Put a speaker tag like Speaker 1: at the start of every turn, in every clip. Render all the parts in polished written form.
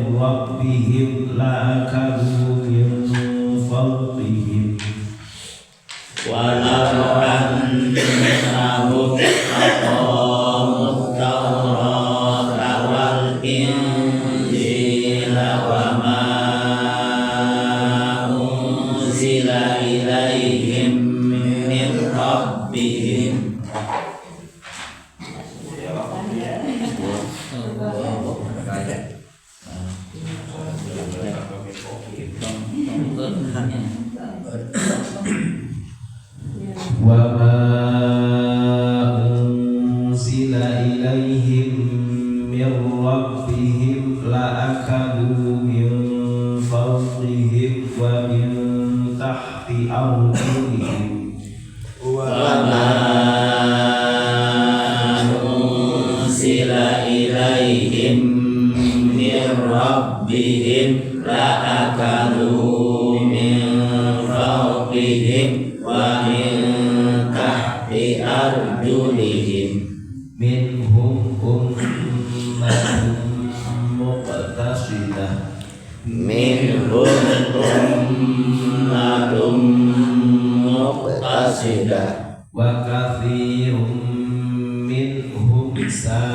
Speaker 1: min rabbihim la'akalu min fawqihim
Speaker 2: walau annahum aqamut tawrata wal injila wa ma unzila ilaihim min rabbihim
Speaker 1: wa ma unzila ilaihim min rabbihim la'akalu min fawqihim wa min tahti arjulihim
Speaker 2: wa ma unzila ilaihim min rabbihim la'akalu min fawqihim wa min tahti arjulihim
Speaker 1: minhum ummatun muqtasidah
Speaker 2: minhum ummatun muqtasidah
Speaker 1: wa katsirum minhum sa'a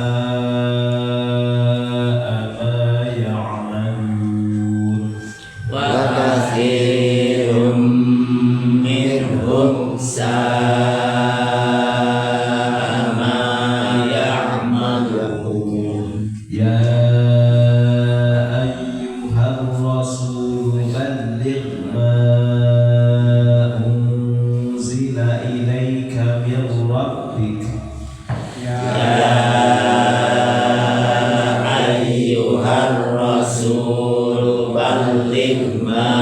Speaker 1: ma ya'malun
Speaker 2: wa katsirum minhum sa'a ma ya'malun.
Speaker 1: Ya ayyuhar rasul balligh ma unzila ilaika min rabbik.
Speaker 2: Ya ayyuhar rasul balligh ma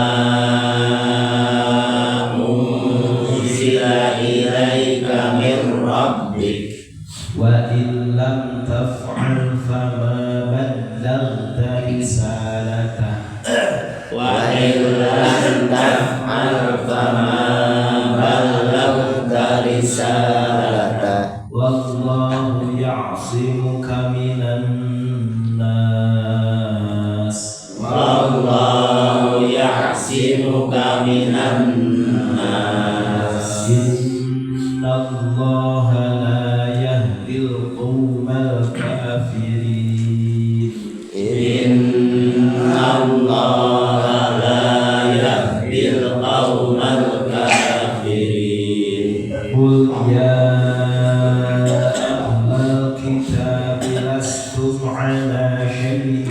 Speaker 2: unzila ilaika min rabbik.
Speaker 1: Wa in lam taf'al fama ballaghta risalatah.
Speaker 2: Wa in lam taf'al fama ballaghta risalatah.
Speaker 1: Wallahu ya'simuka minan nas.
Speaker 2: Wallahu ya'simuka minan nas.
Speaker 1: Innallaha la yahdil qaumal kafirin.
Speaker 2: Innallaha la yahdil qaumal kafirin.
Speaker 1: Qul ya ahlal kitabi lastum ala syai'in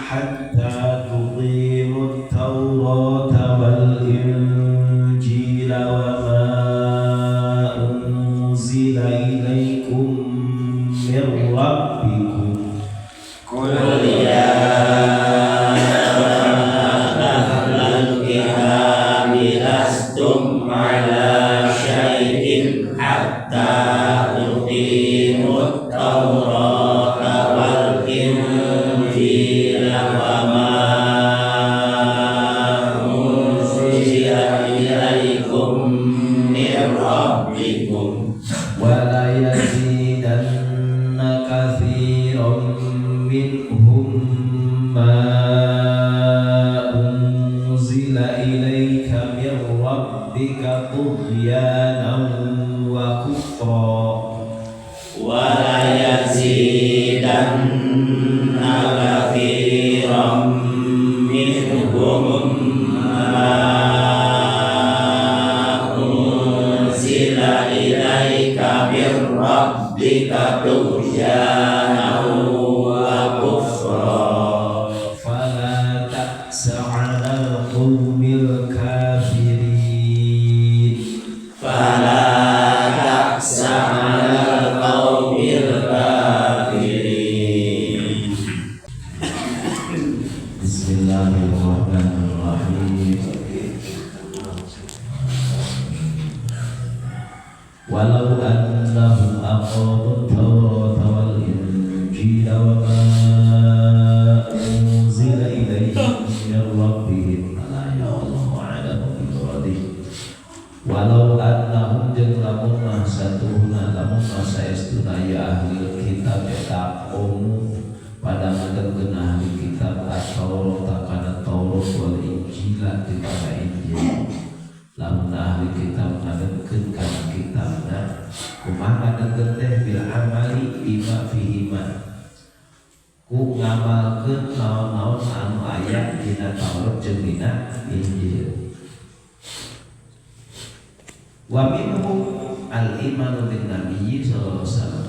Speaker 1: hatta tuqimut tawrata wal injila wa ma unzila ilaikum min rabbikum.
Speaker 2: Qul ya ahlal kitabi lastum ala syai'in hatta tuqimut tawrata wal injila wa ma unzila ilaikum min rabbikum.
Speaker 1: Wa la yazidanna katsiran minhum ma unzila ilaika min rabbika tughyanan wa kufra.
Speaker 2: Wa la yazidanna katsiran minhum ma unzila ilaika min rabbika tughyanan wa kufra.
Speaker 1: Fala ta'sa 'alal qaumil kafirin.
Speaker 2: Fala ta'sa 'alal qaumil kafirin.
Speaker 1: Bismillahirrahmanirrahim. Walau annahum aqamut tawrata wal injila wa ma unzila ilaihim min rabbihim. Ala ya Allahu a'lamu bi muradihi. Walau annahum jeung lamun mah satuhuna lamun mah saestuna ya ahli kitab eta qaum pada ngadengeun ahli kitab atau Taurat wal Injil jeung kana Injil. Lamun ahli kitab ngadegkeun kana kitabna, kumaha ngadegkeun teh bil amali bima fihima, ku ngamalkeun naon-naon anu aya dina Taurat jeung dina Injil. Wa minhum al-imanu bin nabiyyi sallallahu alaihi wasallam.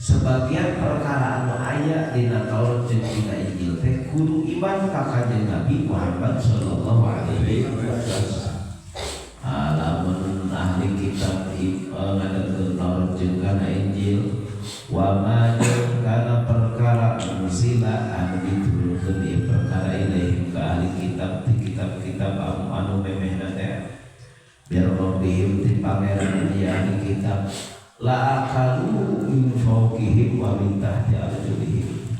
Speaker 1: Sebagian perkara anu aya dina Taurat jeung dina Injil teh kudu iman ka Kanjeng Nabi Muhammad sallallahu alaihi wasallam. Lamun ahli kitab ngadegkeun Taurat jeung kana Injil, wa ma jeung kana perkara unzila anu diturunkeun ieu perkara ilaihim ka ahli kitab ti kitab-kitab anu memehna teh biar rabbihim ti pangeran ieu ahli kitab, la akalu min fawqihim wa min tahti arjulihim.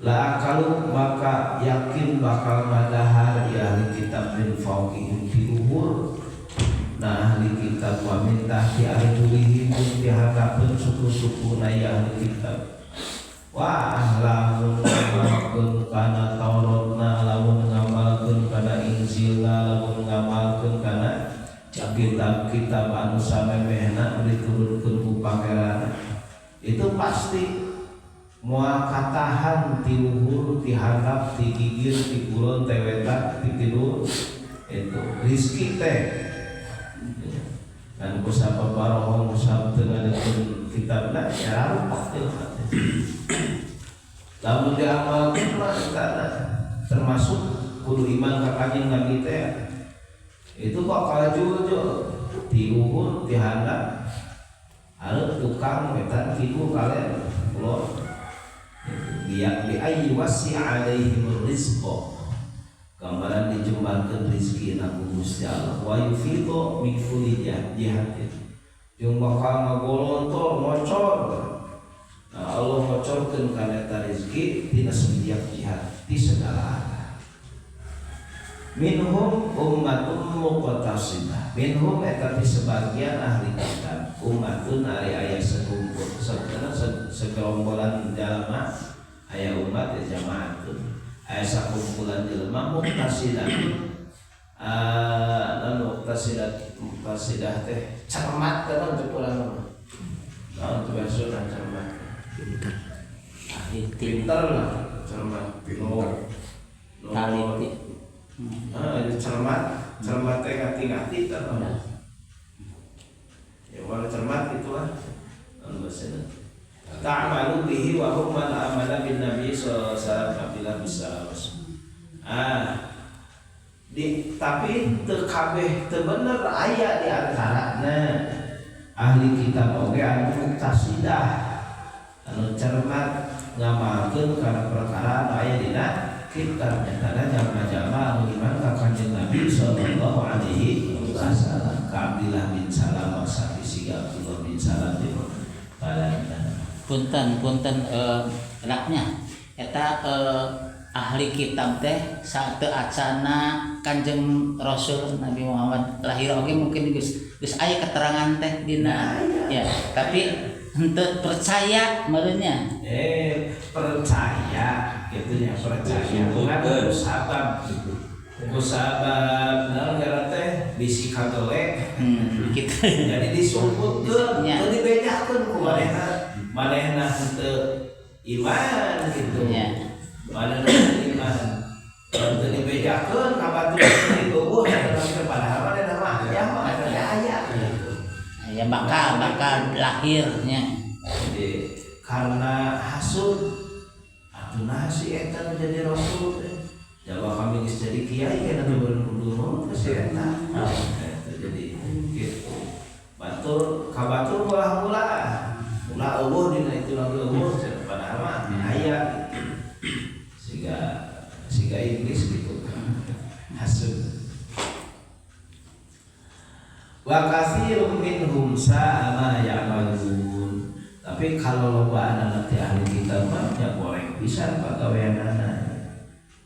Speaker 1: La akalu maka yakin bakal madahar ieu ahli kitab min fawqihim di luhur nah ahli kitab, wa min tahti arjulihim di handapeun suku-suku na ieu ahli kitab. Wah, lamun ngamalkeun kana Tauratna, lamun ngamalkeun kana Injilna, lamun ngamalkeun kana kitab-kitab anu samemehna diturunkeun ku pangeran, itu pasti moal katahan ti luhur, ti handap, ti gigir, ti kulon, ti wetan, ti tidur itu rizki teh. Dan ku sabab barohong musab teu ngadegkeun kitabna ya rarupak teh. Lamun diamalkeun mah eta termasuk kudu iman ka Kanjeng Nabi teh. Itu bakal jujur ti luhur, ti handap, hareup tukang wetan kidul kalen kulon. Biak bi ayyi wasi alaihim rizqa, gambaran dijembarkeun rezeki na ku Gusti Allah, wa yufidu min kulli jihatin, jeung bakal ngagolontor ngocor. Nah, Allah ngocorkeun kana eta rezeki tina setiap jihad di segala arah. Minhum ummatun muqtasidah, minhum eta ti sebagian ahli kitab, ummatun ari aya sekumpul segerombolan jalma, aya umat ya jamaatun, aya sakumpulan jelema muqtasidatun. Muqtasidat, muqtasidah teh cermat kan cek urang mah. Naon teh bahasa cermat?
Speaker 2: Pinter.
Speaker 1: Pinter lah, cermat.
Speaker 3: Pinter.
Speaker 2: Teliti.
Speaker 1: Ah, cermat, cermat teh ngati-ngati teh. Ya warna cermat itulah anu bahasana. Ta'amalu bihi wa hum man amana bin nabi sallallahu alaihi wasallam apabila bisa. Ah, di, tapi teu kabeh teu bener, aya di antarana ahli kitab oge anu muqtasidah, anu cermat ngamalkeun kana perkara anu aya dina kitab, nyatana jalma-jalma anu iman ka Kanjeng Nabi sallallahu alaihi wasallam, ka Abdullah bin Salam, sapi siga Abdullah bin Salam di Balanda.
Speaker 2: Punten punten, raknya eta ahli kitab teh saat teu acana Kanjeng Rasul Nabi Muhammad lahir oge mungkin geus geus aya keterangan teh dina ya, tapi henteu percaya meureunnya.
Speaker 1: Percaya gitu ya, percaya ngan ku sabab, ku sabab naon ngaran teh bisi kagelek.
Speaker 2: Gitu.
Speaker 1: Jadi disumputkeun,
Speaker 2: Nya.
Speaker 1: teu dibejakeun ku manehna, manehna henteu iman gitu. Manehna henteu iman, teu dibejakeun ka batur ditubuh eta, padahal manehna mah aya mah eta teh aya gitu.
Speaker 2: Ya bakal bakal lahirnya.
Speaker 1: Jadi karena hasud atuh nah si eta nu jadi rasul teh. Jawa kami geus jadi kiai kan atuh baru kudu nurut ka si eta. Eta jadi gitu. Batur ka batur mula-mula. Mula eueuh dina itu lagi eueuh cenah, padahal mah aya gitu. Siga siga iblis gitu. Hasud. Wa katsirun minhum sa'a ma ya'malun. Tapi kalau loba anak ti ahli kitab mah nya goreng pisan pagaweanana.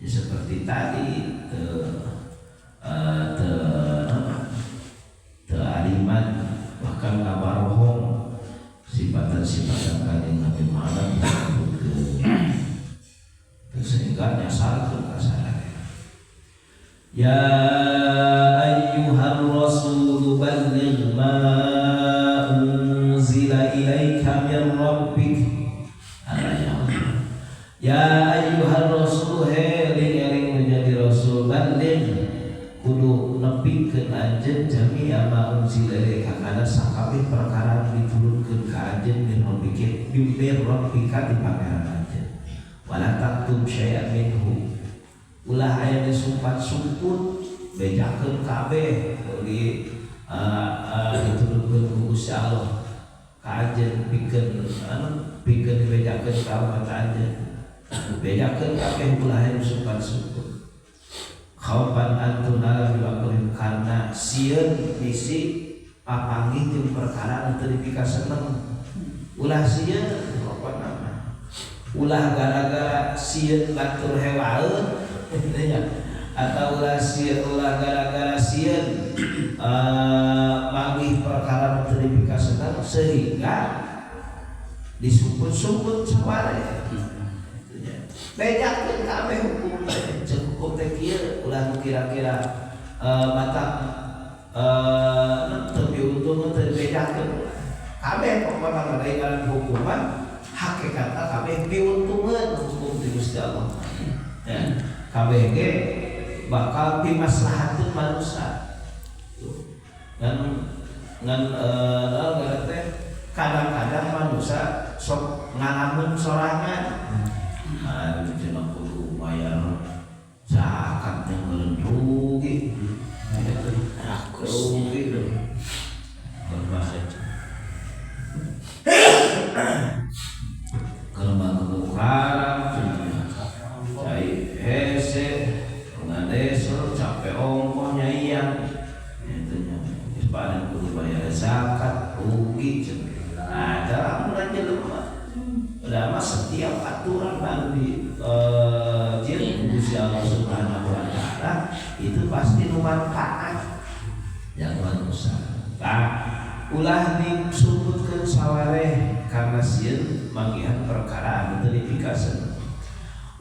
Speaker 1: Ya seperti tadi teu teu teu aliman, bahkan ngabarohong sifatan-sifatan Kanjeng Nabi Muhammad disebutkeun. Sehingga nyasarkeun ka sadaya. Ya ayyuhar rasul balligh ma unzila ilaika min rabbik. Ya ayyuhar rasul, eling-eling menjadi rasul, balligh kudu nepikeun anjeun jami'a ma unzila ilaika kana sakabeh perkara diturunkeun ka anjeun min rabbika, min rabbika di pangeran anjeun. Wala taktum syai'an minhu, ulah aya disumpat-sumput bejakeun kabeh di diturunkeun ku Gusti Allah ka anjeun, pikeun anu pikeun dibejakeun ka umat anjeun, bejakeun kabeh ulah aya disumpat-sumput. Khaufan antunala biwaqrin, karena sieun bisi papanggih jeung perkara anu teu dipikaseneng. Ulah sieun pokona mah, ulah gara-gara sieun batur hewaeun atau ulah sieun, ulah gara-gara sieun manggih perkara nu teu dipikaseneng sehingga disumput-sumput saware. Bejakeun kabeh hukum teh, ceuk hukum teh kieu, ulah nu kira-kira batak teu piuntung teu dibejakeun kabeh. Pokona mah ngaran hukuman hakikatna kabeh piuntungeun hukum ti Gusti Allah ya, kabeh ge bakal pimaslahateun manusia. Ngan ngan ngaran teh kadang-kadang manusia sok ngalamun sorangan. Ah, cenah kudu bayar zakat yang meureun rugi.
Speaker 2: Rakus.
Speaker 1: Rugi. Kalau karam cai hese ngadesel capek ongkoh nyaian itu nya geus panen kudu bayar zakat rugi cenah. Nah, cara mun jelema udah setiap aturan anu di jeung Gusti Allah Subhanahu wa taala itu pasti nu manfaat yang manusia. Nah, ulah disumputkeun sawareh karena sieun manggihan perkara anu teu dipikaseun.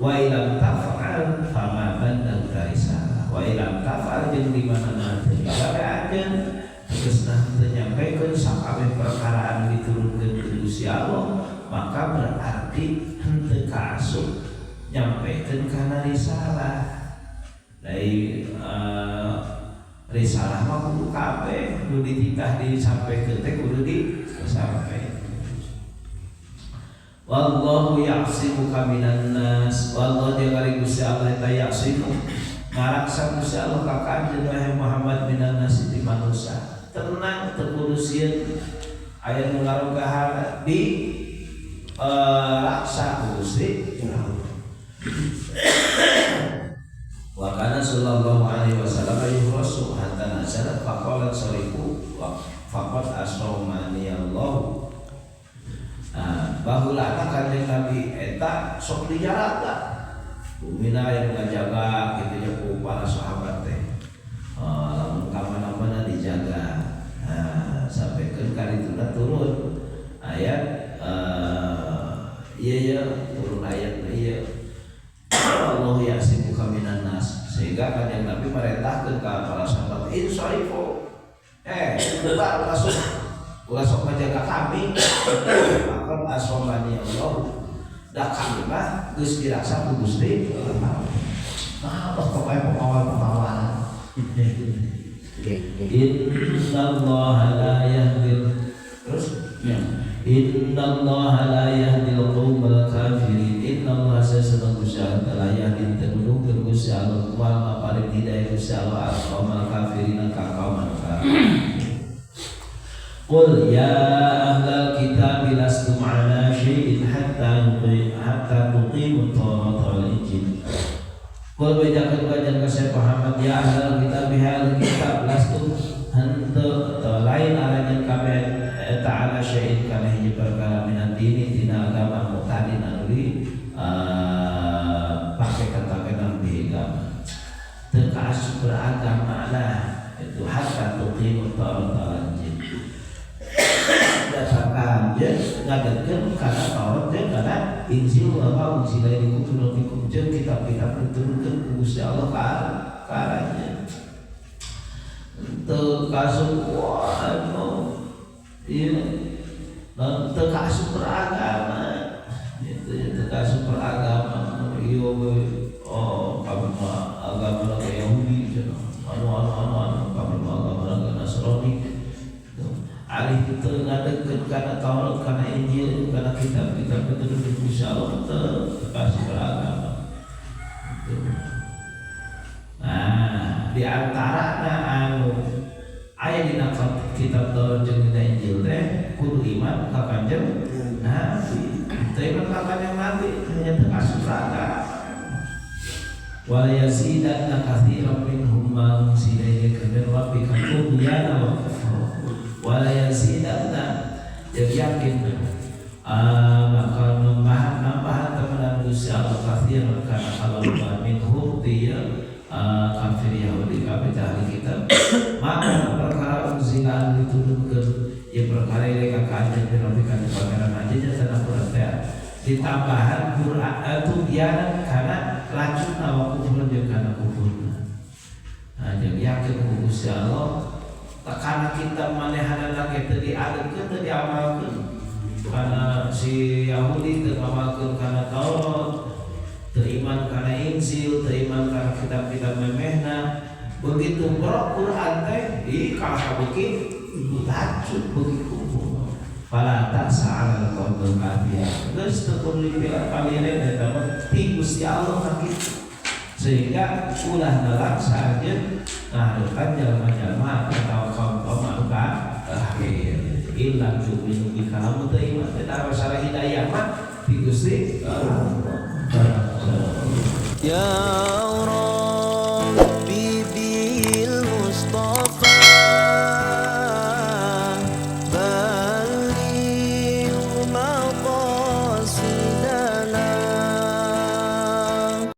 Speaker 1: Wa ilam taf'al fama ballagta risalah. Wa ilam taf'al jeung di mana-mana teu digawe anjeun tegasna teu nyampaikan sakabeh perkara anu diturunkeun ku Gusti Allah, maka berarti henteu kaasup nyampaikan kana risalah. Dari risalah mah kudu kabeh nu dititah disampaikan teh kudu disampaikan. Wallahu ya'simuka minan nas. Wallahu jeung ari Gusti Allah eta ya'simu ngaraksa Gusti Allah ka kanjeng wahai Muhammad minan nas ti manusia. Tenang teu kudu sieun aya nu ngarogahan di raksa Gusti Allah. Wa kana sallallahu alaihi wasallam yuhrasu hatta nazalat faqala sarifu wa faqad asramani Allah. Nah, baheulana kanjeng Nabi eta sok dijaraga. Bumina yang ngajaga kitu nya ku para sahabat teh. Lamun ka mana-mana dijaga. Nah, sampaikan karituna turun ayat iya ya turun ayat iya Allah ya'simuka minan nas, sehingga kanjeng Nabi merintahkeun ka para sahabat insarifu, bubar masuk ulah sok ngajaga kami, maka asomani Allah dah kami mah geus dirasa ku Gusti Allah. Nah, apa pokoknya pengawal-pengawalan. Innallaha la yahdil terus ya. Innallaha la yahdil qaumal kafirin. Innallaha sesuna Gusti Allah la yahdi teu Gusti Allah moal ngaparin hidayah Gusti Allah al qaumal kafirin ka kaum kafir. Qul ya ahlal kitab lastum ala syai'in hatta tuqimu at-taurata wal injil. Qul bejakeun kajan ka Syekh Muhammad ya ahlal kitab ahlal kitab lastum henteu lain aranjeun kabeh eta ala syai'in kana hiji perkara minad dini tina agama mutadin anu di pake kata-kata di agama teu kaasup beragama lah itu hatta tuqimu at-taurata wal injil. Datangkan je ngagetkeun kana Taurat jeung kana Injil wa ma unzila ilaikum min rabbikum jeung kitab-kitab diturunkeun ku Gusti Allah ka aranjeun. Teu kaasup wah ieu teu kaasup beragama gitu ya, teu kaasup beragama ieu oh kami mah agama Yahudi cenah anu anu anu anu kami mah agama Nasrani gitu. Alih teu ngadegkeun kana Taurat kana Injil kana kitab-kitab itu Gusti Allah teu kaasup beragama gitu. Nah, di antarana anu aya dina kitab Taurat jeung dina Injil teh kudu iman ka Kanjeng Nabi. Teu iman ka Kanjeng Nabi hanya teu kaasup agama. Wala yazidanna katsiran minhum ma unzila ilaika min rabbika tughyana wa kufra. Wala yazidanna jadi yakin bakal nambahan temenan Gusti Allah katsiran kana kalau minhum dia kafir Yahudi kafir ahli kitab maka perkara unzila anu diturunkeun ya perkara ilaika ka anjeun min rabbika di pangeran anjeun nya Quran teh ditambahan Quran tughyana kana lacuna wa kufrun jeung kana kufurna. Nah, jeung yakin ku Gusti Allah tekana kita manehanana ge teu diadekeun teu diamalkeun kana si Yahudi teu ngamalkeun kana Taurat teu iman kana Injil teu iman kana kitab-kitab memehna begitu borok Quran teh ih kalah kabeuki lacut beuki kufur fala ta'sa 'alal qaumil kafirin geus teu kudu dipilih eta mah ti Gusti Allah ka kitu sehingga ulah nalaksa anjeun ngahareupan jalma-jalma atawa kaum-kaum anu kafir illa tu'minu bi kalamu teu iman teh masalah hidayah mah ti Gusti Allah.
Speaker 3: Ya Rabbi bil Mustafa.